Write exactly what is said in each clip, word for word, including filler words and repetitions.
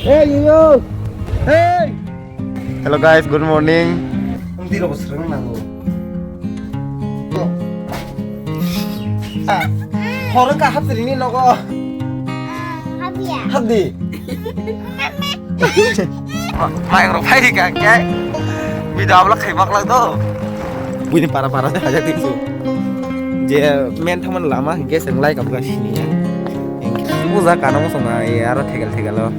Hey, yo, yo. Hey. Hello guys, good morning. Hindi ro srang nango. Horong ka hapsri ni nogo. Hapdi. Mai rok phai ka ke. Video upload khai mak lang do. Buini para para se hajak tik su. Je men thaman lama hingke seng lai kam ka sini ya. Puja kana mo songa ye aro thegel thegel o.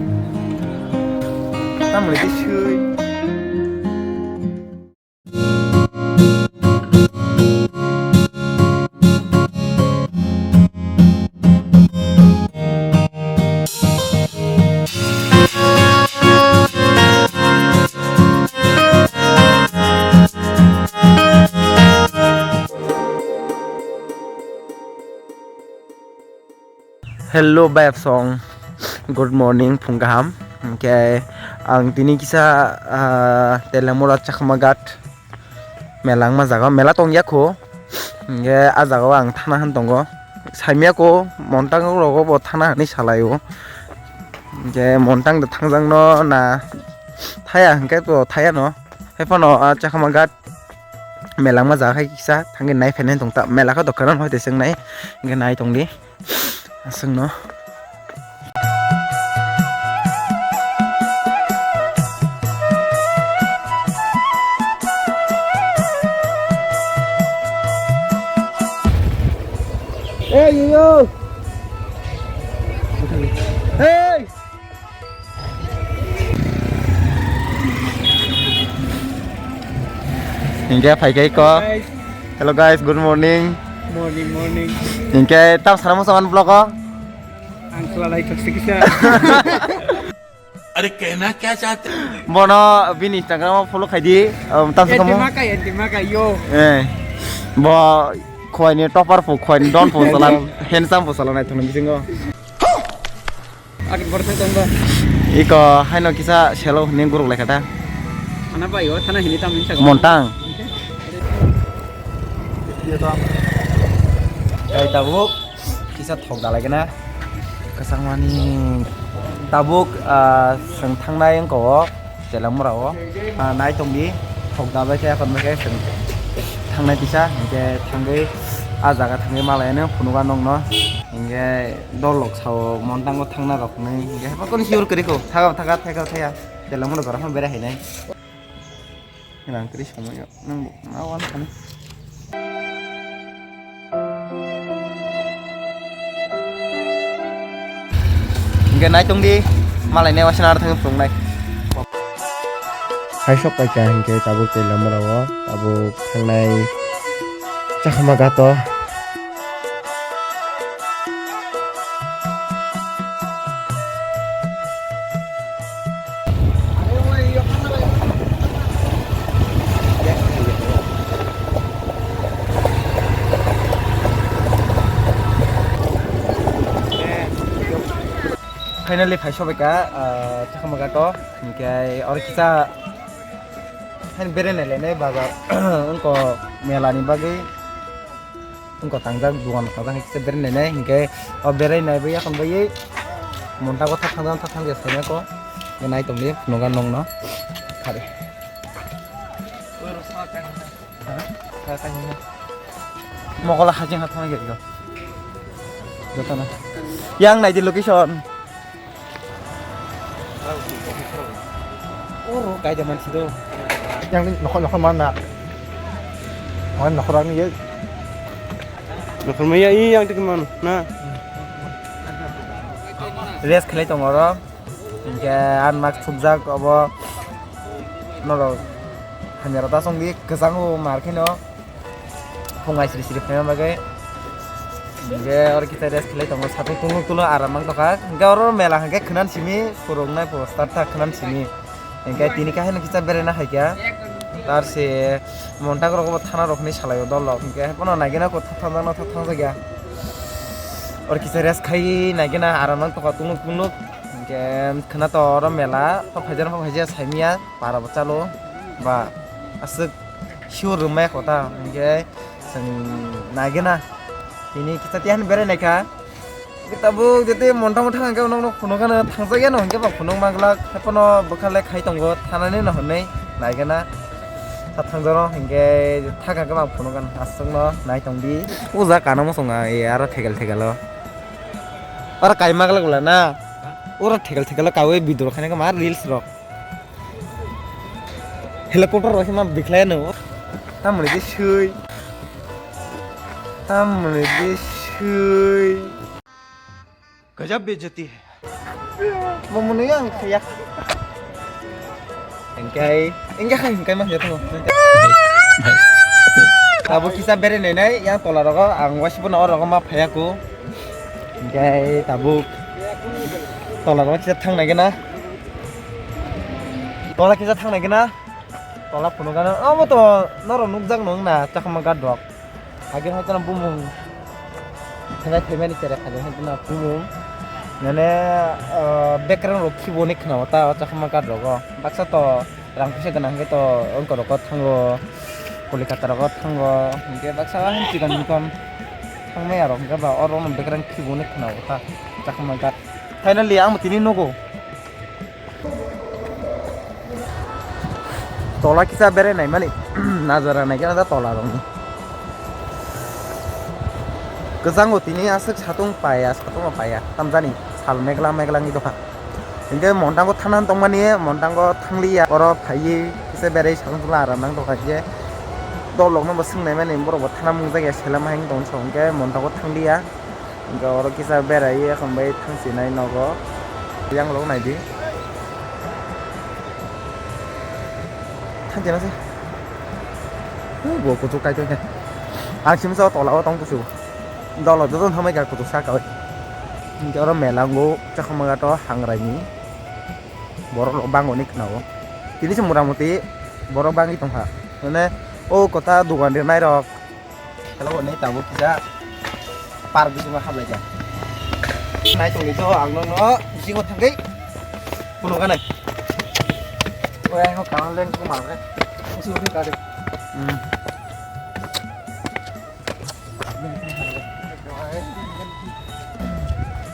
Tamle ti sui. Hello, bayapsong. Good morning, phung kaham. Hingke ang tini kisa, ah, Telemura Chakma Ghat mela wngma jaga, mela tongya kho. Hingke ah jaga o ang thana han tongo. Saimya kho, montang rogo bo thana hinwi salai o. Hingke montang de thangjak no na thaya hingke to thaya no. Haiphano ah Chakma Ghat mela wngma jaga hai kisa thangwi nai phainai tong ta, mela khe dokhano hoi tei chwng nai, hingke nai tong di. Aswkno. Hey, yo, yo. Hey. Hingke phai khe ko. Guys. Hello guys, good morning. Morning, morning. Hingke tam sana mo saman vlog o. Ang kla lai thok sikisa. अरे कहना क्या चाहते हो? Bono bini Instagram o follow khai di. Um, tam Anti sana mo. Makai, anti makai, yo. Eh. Bo khwai ni topper po, khwai ni don po salan, handsome po salan nai thong bisingo. Ag borok thang tong ba? Iko haino kisa selo hwnwi guruk lai kha ta. Thana bai o, thana hini tam hinsa. Montang. Ai tabuk kisa thok dalai kena. Kasangmani tabuk, ah, seng thangnai wngko o. Telemura o, ah, nai tong di, thok da bai khe, aphano bai khe chwng thangnai tisa, hinkhe thangwi ah jaga thangwi malai ano phunugo nokno, hinkhe dol rok sao montango thangna rok hinwi, hinkhe haphano sure kwrwi kho, thaga thaga theka thaya, Telemura jora phano berai hainai. Nang kwrwi somoi o. Nang bo ma wan thani. Hingke nai tong di, malai ne waisa naro thang phunuk nai. Hai sok pai kha hingke tabuk tei lama rao, tabuk thangnai Chakma Ghat o. Finally phai sobai kha, ah, Chakma Ghat o, hinkhe oro kisa haino berai nai lainai bazar wngkha mela ni bagwi. Wngkha tangjak, dogan tangjak hai kisa berai nainai, hinkhe o berai nai bai yakon bai monta go thak thangjak, thak thangjak saimako nai tongdi phunukgo nongno. Khare. Ha? Sa kaisa. Mokola hajing ha thangna gari go. Jotono. Yang naidi location. Oro kaida mansi do. Yang ni nokhor, nokhor mana? Mana nokhor ani ye? Nokhor maya i yang tik mana? Na. Rest khlai tong oro. Hinkhe ang mak sukjak obo norok hamya rok ta chongdi kwchang o mar kheno. Phung ai sri sri phaima bagwi. Hinkhe oro kisa rest khlai tongo, satung tunguk tunguk aram mang tongkha. Hinkhe oro mela hinkhe khwnan simi phuruknai poster ta khwnan simi. Hinkhe tini khe haino kisa beraina haikha. Tar se montak rok bo thana rok hinwi salaio dol rok. Hinkhe bono naigena kok thang thang jakno thang thang jakya. Oro kisa rest khai naigena aram mang tongkha tunguk tunguk. Hinkhe khwna to oro mela, hok phaijak hok phaijak saimanya, para bo chalo, ba aswk sure rwmaya kota, hinkhe chwng naigena. Tini kisa tiyan berai naikha, Tabuk jete monthang thang hwnkhe nokno phunukgano thangjak yano hwnkhe ba phunuk manglak, haiphano bwkha le khai tongo, thanani no hwnwi naigana. Ta thangjaro hwnkhe thakha khe ba phunukgano aswkno nai tongdi. O ja kana mosonga e aro thegel thegelo. Aro kai manglak bwla na. Oro thegel thegelo kaui video rok khaina khe ma reels rok. Helicopter rok se ma bikhlai no. Tamoni je sui. Tamoni je sui. Gajab bejati hai. Mamuni yang khaya. Engkai, engkai khai engkai ma ya tamo. Abo kisa bere nai nai yang tola rogo ang wasibo na oro ma phaya ko. Engkai tabuk tola rogo kisa thang nai gana. Tola kisa thang nai gana. Tola phunukgano omo to norok nukjak nung na chakma gadok. Hagin hai tana bumung. Thangai thaimani tere hagin hai tana bumung. Nane background rok khibo ni khna ta chakma gadok o. Baksa to rang puisa gana hwnkhe to ongko rok thango. Kolikata rok thango. Hwnkhe baksa hai chikon mikon thangmaya rok hwnkhe ba oro background khibo ni khna ta chakma gad. Finally ang tini nugo. Tola kisa bere naimani najara naikhe da tola rokni. Kwchango tini aswk satung paya, satung paya, tamjani sal megla megla wngwi dopha. Hinkhe montango thana tongmani, montango thangliya, oro phaiwi kisa bere satung tongla aram nang dopha hinkhe dolokno bo swngnaimani borokbo thana mungjakya selama hinwi tongso hinkhe montango thangliya. Hingke oro kisa berai ye khum bai thang sinai nogo. Yang rok nai di. Thang sinai se. Bo kuchuk kai kai. Ang simi sa tola o tong kuchuk. Dolo joto thamai ka kuchuk sa ka bai. Hingke oro mela ngo chakma gato hangrai ni. Borok rok bango ni khna o. Tini se mora moti borok bangwi tongkha. Mane o kota dogan rinai rok. Hello, nei tabuk kisa park bisingo hablai kha. Nai tongdi to, ang nokno bisingo thangwi phunukgani. Oi, ang kano leng ko mar khe. Usi uri kare. Hmm.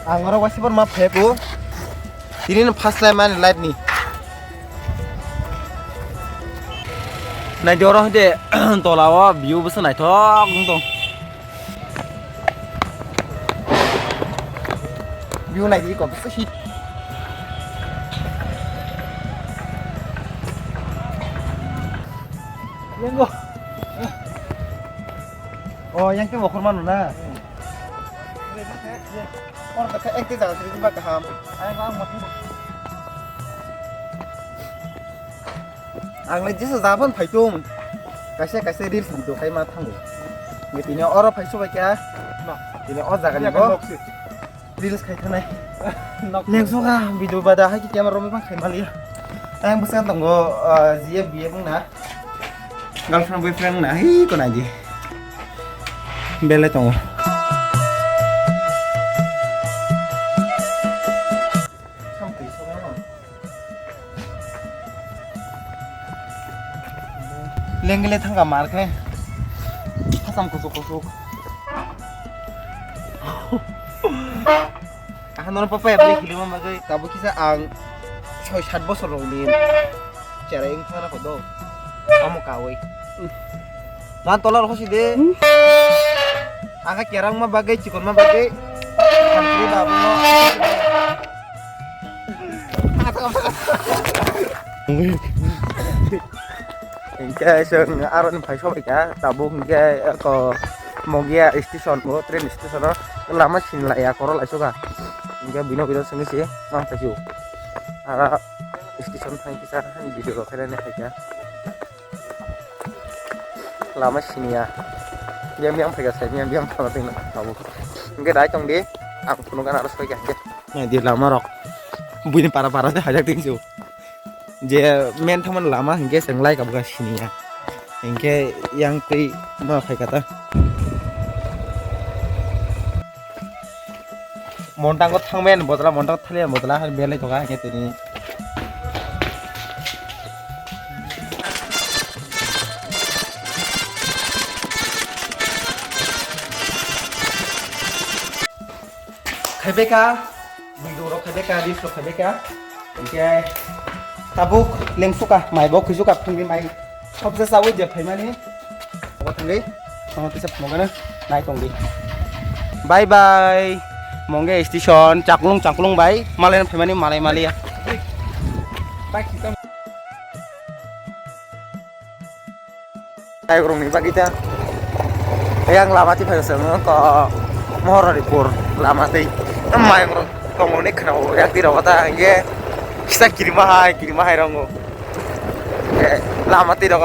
Ang oro waisa borma phaiko. Tini no first time ani life ni. Nai di oro hwnkhe tola o view bwswk naithok wng tong. View nai di kok bwswk hit. Lengo. Oh, yang ke mokhor manu na. Oro khe ekte jaga siri ba kaham. Ang le jesa jaban phaitum. Kaisa kaisa reels video khai ma thango. Nge tini oro phai sobai kha. Tini o jaga ni bo. Reels khai thanai. Nok. Neng soga video bada hai ki camera romwi bang khai maliya. Ang bwswk tongo, ah, G F B F wngna. Girlfriend boyfriend wngna hai ko nai di. Belai tongo. Lengle thangka mar khe. Hasam kusuk kusuk. Aha nono papa ya beli khilima bagwi tabuk kisa ang soi sat bosor rokni cherai wng thangna kho do. Amo kawi. Lan tola rokho si de. Aga kerang ma bagwi chikon ma bagwi. Santri babu no. Hingke chwng aroni phai sobai kha, tabuk hingke eko Mogia station o, train station o lama sinlaiya, korok laisokha. Hingke bino bino swngwi se mang phaisu. Ara station thang kisa video rok khainani phaikha. Lama siniya. Biyang biyang phaikha sai, biyang biyang thangna tabuk. Hingke dai tongdi, ang phunukgana aro soikha hingke. Naidi lama rok. Buini para para se hajak tingsu. Je men thamani lama hingke chwng lai kabga siniya. Hingke yang twi ma phaikha ta. Montango thangmani botla, montango thaliya botla, belai toka hingke tini. Khaibeka, video rok khaibeka, reels rok khaibeka. Hingke tabuk lengsuka, mai bo khuisuka phungni mai. Khopsa sawi je phaimani. Obo thangwi, omo kisa phunukgano nai tongdi. Bye bye. Mongge station, chaklung chaklung bai. Malai phaimani malai maliya. Taiborokni bagwi ta. Yang lama ti phai se ko Mohararipur lama tei. Mayung rok tongo ni khna o yak ti rok ta ye. Kisa kirima hai kirima hai rongo. Lama ti rok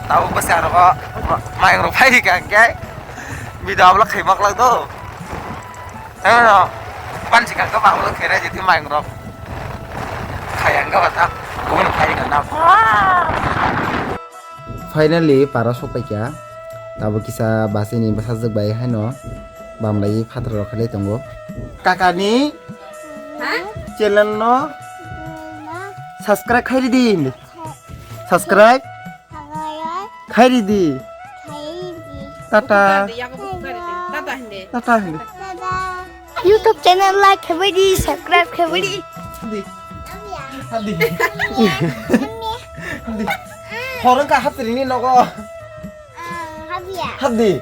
tabo bwsa rok mayung rok phai ka ke. Bida abla khai mak lak do. Ano ban sikang ka ba abla khere jiti mayung rok. Khayang ka bata. Bun khai ka na. Finally, para sokpaikha. Tabuk kisa bachini bwsajwk bai haino bamlai phatar rok khailai tongo. Kakani Ha? Channel no subscribe khairi di. Subscribe khairi di. Tata. Tata hindi. Tata hindi. YouTube channel like khabai di, subscribe khabai di. Hadi. Hadi. Hadi. Horong ka hatri ni nogo. Hadi.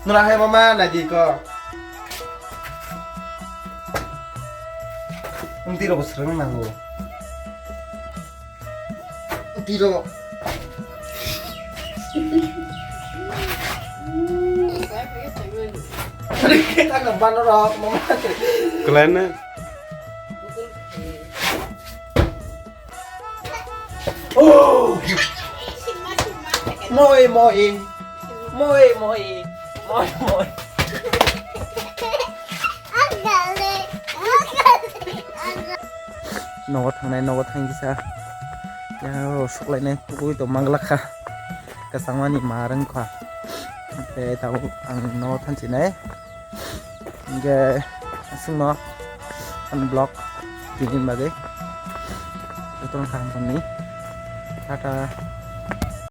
Nura hai mama nadi ko. Ang tiro bosrang nango. Tiro. Kita ngeban ora mama. Kelana. Oh! Moi, moi. Moi, moi. Moi, moi. Nogo thangnai, nogo thang kisa. Ya, suklainai, tugui to manglakha. Kasangmani ma rwngkha. Tei tabuk ang nogo thansinai. Hingke aswkno unblock tini bagwi jotono kaham tongdi. Tata.